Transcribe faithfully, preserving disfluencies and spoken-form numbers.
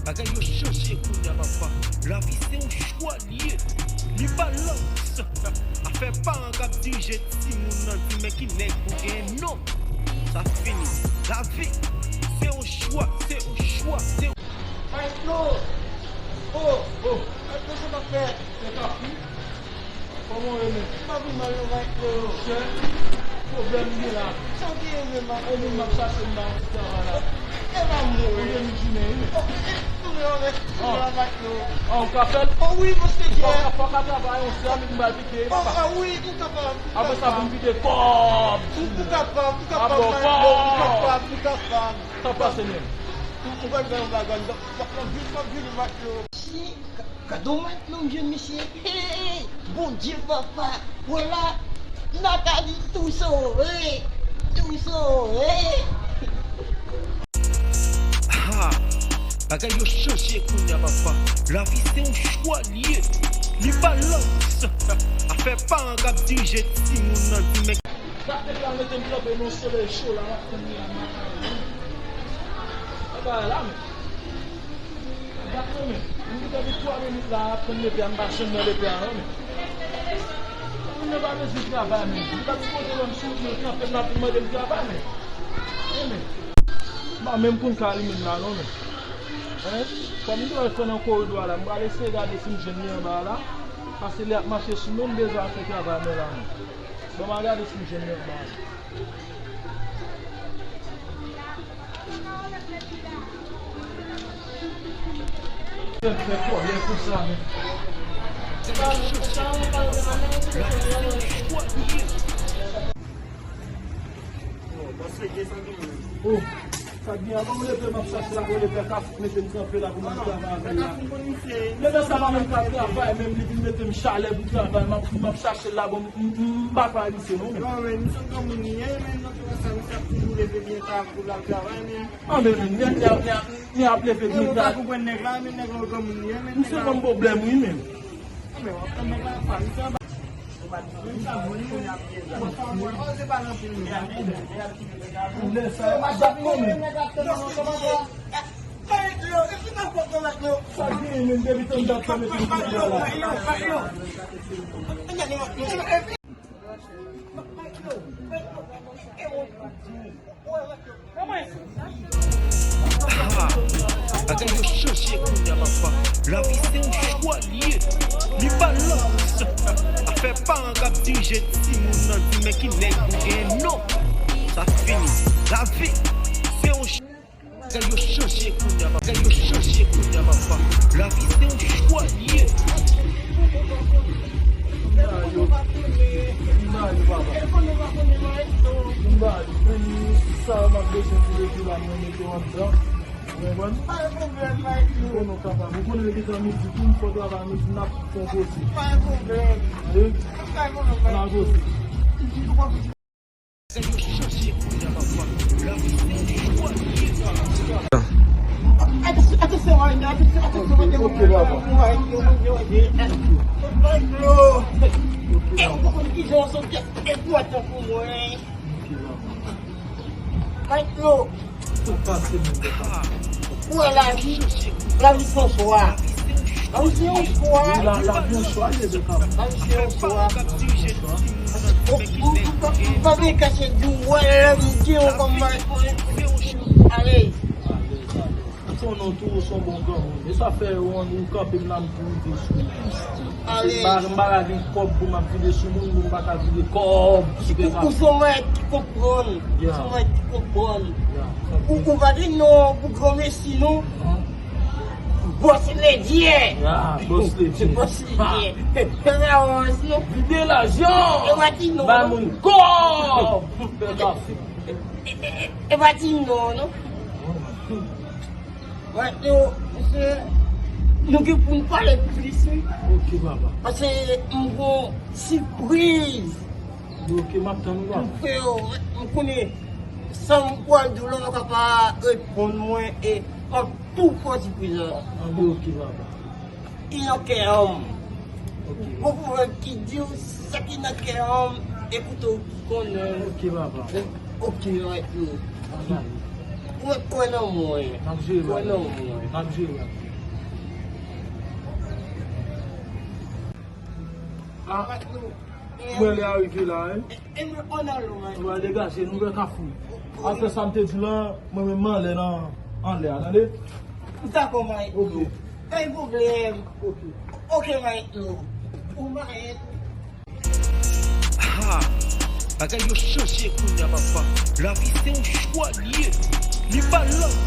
Bagay yo chanje kounye a, papa. Lavi se yon chwa li ye. Li balans. Afè paran k ap dirije timoun nan, di men ki nèg pou gen non. Sa fini. Lavi se yon chwa, se yon chwa, se yon Maestro! Oh, oh! Maestro, sa w ap fè? Se kafi. Kòman w ye menm? M pa vin mal non, Maestro. Monchè, pwoblèm m gen la. Sa w genyen menm, Maestro? Yon moun m ap chache m nan yon ti travay la. E pa mwen. Ou gen jounen, wi. Oh, e, e, tounen anlè, tounen la, Maestro. Ah, ou ka fè l? Oh, wi, monchè. Fò w ka, fò w ka travay yon sèl, m ba l pike, papa. Ah, wi, ou kapab, ou kapab. Apre sa, pou m pike kòb. Ou, ou kapab, ou kapab, Maestro, ou kapab, ou kapab. Sa pase menm? Ou, ou pral fè yon bagay, m ap, m ap vin, m ap vin, Maestro. Si, ka-, gade yon Maestro m jwenn, mesye. Hey, Bondye papa, wè la, Nathalie tou sove, tou sove. Ha! Bagay yo chanje kounye a, papa. Lavi se yon chwa li ye. Li balans. Afè paran k ap dirije timoun nan, di men. Sa k te pral mete m kanpe nan solèy cho la, m ap tann li la, m ap tann li. Sa bagay la, men. Gad non, men. M gen depi twa minit la, m ap tann lepè a, m pa janm wè lepè a, non, men. Moun nan pa bezwen travay, men. Li pa t sipoze wè m sou wout nan kanpe m la pou mande m travay, men. Men, men. M pa menm konn ka li menm la, non, men. Hein? Kòm m dwe fè nan koridò a la, m pral eseye gade si m jwenn li anba a la. Paske li ap mache sou mwen, m bezwen al fè travay mwen la, men. Bon, m a gade si m jwenn li anba. Fè kòlè konsa, men. Oh. Sa k gen avan m leve, m ap chache la, bon, lepè ka fout mete m kanpe la pou m al travay avè l la. Lepè sa pa menm ka travay, menm li vin mete m chalè pou travay, m ap, m ap chache l la, bon, m, m, m pa ka misye non. Non, men misye granmoun li ye, men nan tout sa, misye ap toujou leve byen ta pou l al travay, men. Ah, men, men, nèg la, nèg, nèg ap leve byen ta. Mwen pa konprann nèg la, men nèg la granmoun li ye, men. Misye ban m pwoblèm, wi, men. Ah, men w ap tann nèg la pa, misye anba. Ah, bagay yo chanje kounye a, papa. Lavi se yon chwa li ye. Li balans. Afè paran k ap dirije timoun nan, di men ki nèg pou gen non. Sa fini. Lavi se yon ch-, bagay yo chanje kounye a, papa. Bagay yo chanje kounye a, papa. Lavi se yon chwa li ye. M ba yo, m ba yo, papa. M ba yo, men sa m ap bezwen pou legliz la, mwen mete yo anndan. Ou konprann? Pa gen pwoblèm, Maestro. Ou konnen w kapab. Ou konnen depi tan midi tou, m fè travay midi, n ap fè yon koze. Pa gen pwoblèm. Wi. Pa gen pwoblèm, Maestro. N a koze. Atann, atann, atann, atann. Ok, papa. Maestro. Ok, papa. E ou pa konn kijan w soti, e pou atann pou mwen. Ok, papa. Maestro. Tout pase menm de tan. Ou wè lavi, lavi se yon chwa. Lavi se yon chwa. Wi, la, lavi yon chwa, li de tan. Lavi se yon chwa. Ou, ou, ou pa, ou pa vle kache di w wè lè m di w kòm maestro. Alèz. Alèz, alèz. Ou se yon nonm tou, ou se yon bon granmoun. E sa fè ou, ou kanpe m la, m tou rive sou ou. Alèz. M pa, m pa ka gen kòb pou m ap vide sou moun, m pa ka vide kòb. Ou, ou se yon nèg ki konprann. Ou se yon nèg ki konprann. Ou, ou pa di non pou granmesi, non. Bòs Ledyè. Bòs Ledyè. Bòs Ledyè. Se pa wòz, non. Vide lajan. E pa di non, non. Bay moun kòb. E, e, e, e pa di non, non. Wè, yo, mesye, nou gen pou n pale plis, wi. Ok, papa. Paske m gon sipriz. Ok, m ap tann ou, papa. Freo, m konnen sa m pral di w la, w ka pa reponn mwen, e m ap tou fè sipriz la. Ah, ok, papa. Ki nan kè an m. Ok. Gon pwovèb ki di w, sa ki nan kè an m, e kouto ki konnen. Ok, papa. Ok, right, yo. Bye. Kwè, kwè nan mwen. N ap jere. Kwè nan mwen. N ap jere. Ah, mwen lè a rive la, wi. E mwen, on a lou, man. Nou va degaje, nou wè Kafou. Apre sa m te di la, mwen menm m anlè nan, anlè a, tande? Dakò, man. Ok. Pa gen pwoblèm. Ok. Ok, man. Ou man. Ah, bagay yo chanje kounye a, papa. Lavi se yon chwa li ye. Li pa lòt.